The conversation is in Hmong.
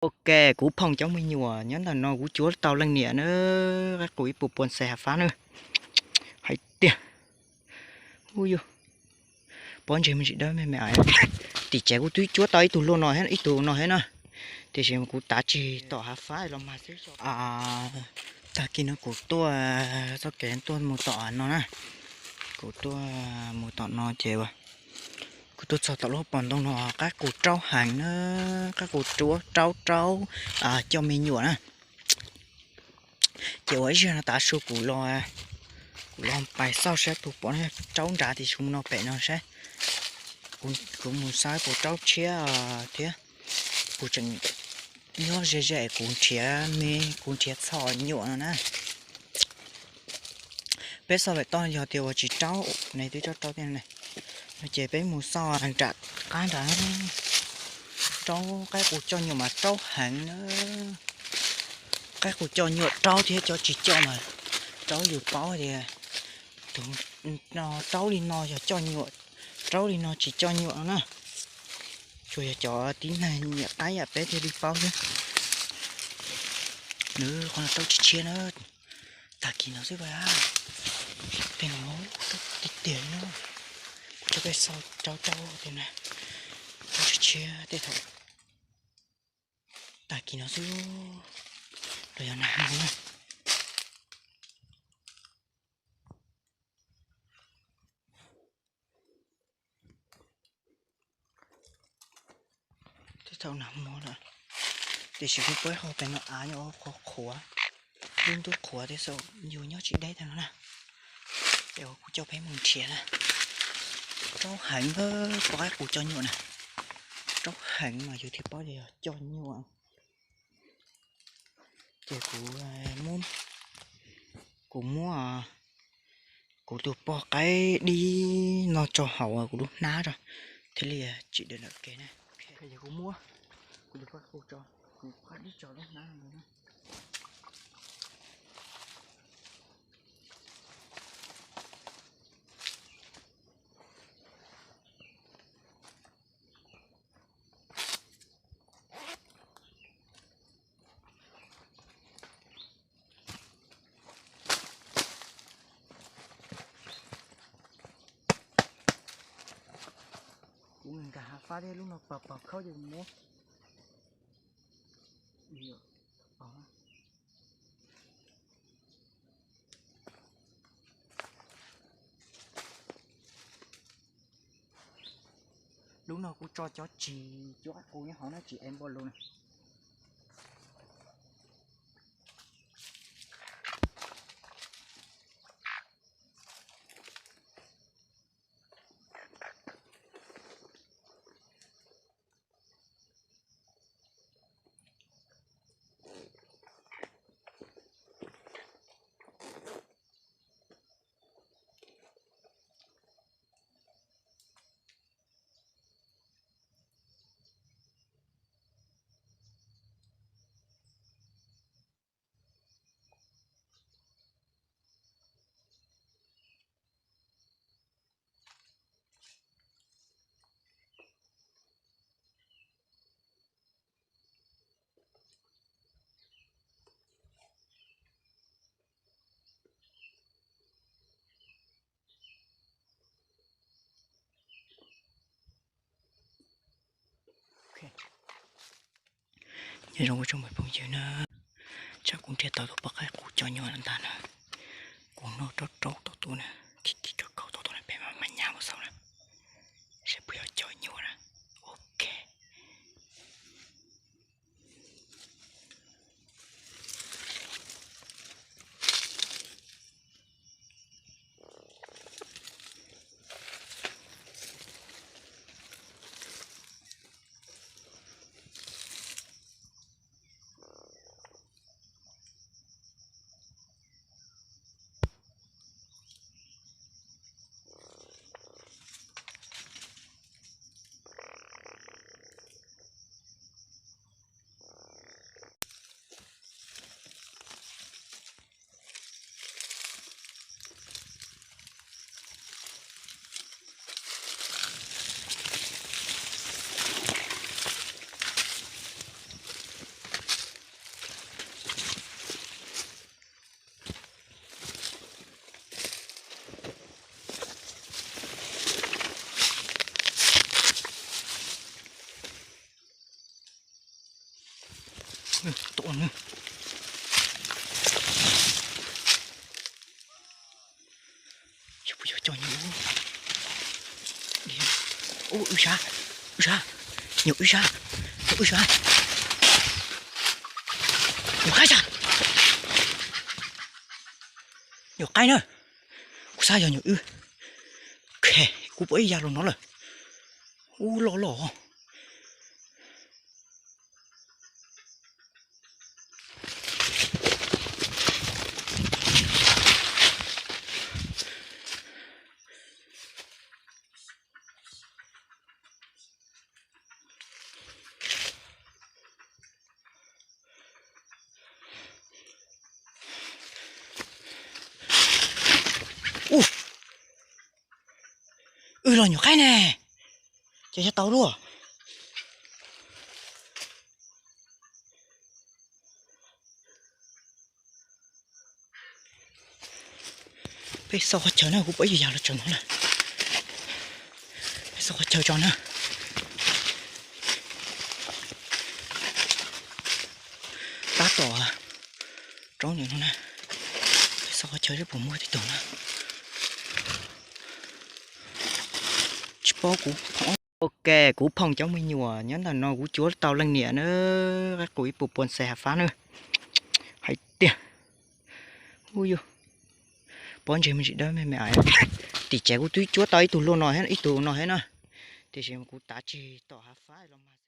Ok, kuv phooj cov me nyuam nyob ntawm no kuv cuab tau leej niam na, qaib qus ib puas puas xais hav fab na. Hais tias, ub yuj, pob ntseg me ntsis dawb me me. Tim tsev kuv twb cuab tau ib tug luaj no, ib tug no thiab na, tiam sis kuv tav tsis tom hav fab los mas xwb. Tag kis no kuv tuaj txoj kev tuaj mus tom no na, kuv tuaj mus tom no ces kuv tuaj txog tom lub pos ntoo no, qaib qus raub heev na, qaib qus raub raub raub coj me nyuam na. Ces ua ib zaug no tav su kuv los, kuv los pais xauj saib puas pom raub nrad tias su no pem no saib. Kuv mus saib puas raub tshiab thiab. Kuv tseem nyob ze ze kuv nrhiav me, kuv nrhiav txhom nyuam no na. Peb xauj pem toj yog tias ua tsis raub ne twb raub raub thiab ne, no ces peb mus xauj nram qab nrad. Raub qaib qus coj nyuam mas raub heev na. Qaib qus coj nyuam raub thiab cov tsis coj mas raub, yus paub tias tus no raub li no yog coj nyuam, raub li no tsis coj nyuam no na. Tsuas yog cov tib neeg nyiam qaib yam peb thiaj li paub xwb. Nws qhov no raub tshiab tshiab na. Tag kis no xwb, tej no raub tiag tiag no. Kuv coj peb xauj raub raub tej na, raub tshiab tshiab tej thaum tag kis no xwb, los yog nag hmo na. Tej thaum nag hmo lawm, tiam sis kuv pab ho pem no av nyob qhuav qhuav, lub ntuj qhuav tej xaum yus nyob tsis deb tag no na. Es kuv coj peb mus nrhiav na. Raub heev, pom qaib qus coj nyuam na. Raub heev mas yus thiaj paub tias yog coj nyuam. Ces kuv, kuv muab kuv tus poj qaib dib no tso hauv kuv lub hnab rau, thiaj li tsis dawm ntawm kev na. Ces kuv muab kuv tus poj qaib qus tso, kuv poj qaib dib tso lub hnab no. Kuv nkag hav fab thiab lub no pos pos khaub ces kuv muab. Lub no kuv tso cov tsis, cov qaib qus nyob hauv no tsis es npau lus na. Nyob zoo ua tsoom phooj ywg na, tsam kuv nrhiav tau tus poj qaib qus coj nyuam lawm ntag na. Kuv noj raub raub tau tus na, khib khib rau kaum tau tus na, peb mam nyas mus xauj na, saib puas yog coj nyuam na. Ok. Tom no. Yog puas yog cov nyuam wb? Ub, wb sab, wb sab, nyuam wb sab, nyuam wb sab, nyuam qaib sab, nyuam qaib na. Kuv xav yog nyuam wb. Khe, kuv pom ib yav los no lawm. Ub, loj loj. Ub, wb los nyuam qaib ne, ces yog tau luaj. Peb xauj qhov chaw na, kuv pom ib yam los tso no lawm. Peb xauj qhov chaw tso na. Tab tom roob ntawm no na. Peb xauj qhov chaw seb puas muaj tib tug na. Tsis paub kuv. Ok, kuv phoom cov me nyuam nyob ntawm no kuv cuab tau leej niam na, qaib qus ib puas puas xes hav fab na. Hais tias, ub yus, pob ntseg me ntsis dawb me me. Tim tsev kuv twb cuab tau ib tug luaj no, ib tug no thiab na, tiam sis kuv tav tsis tom hav fab los mas.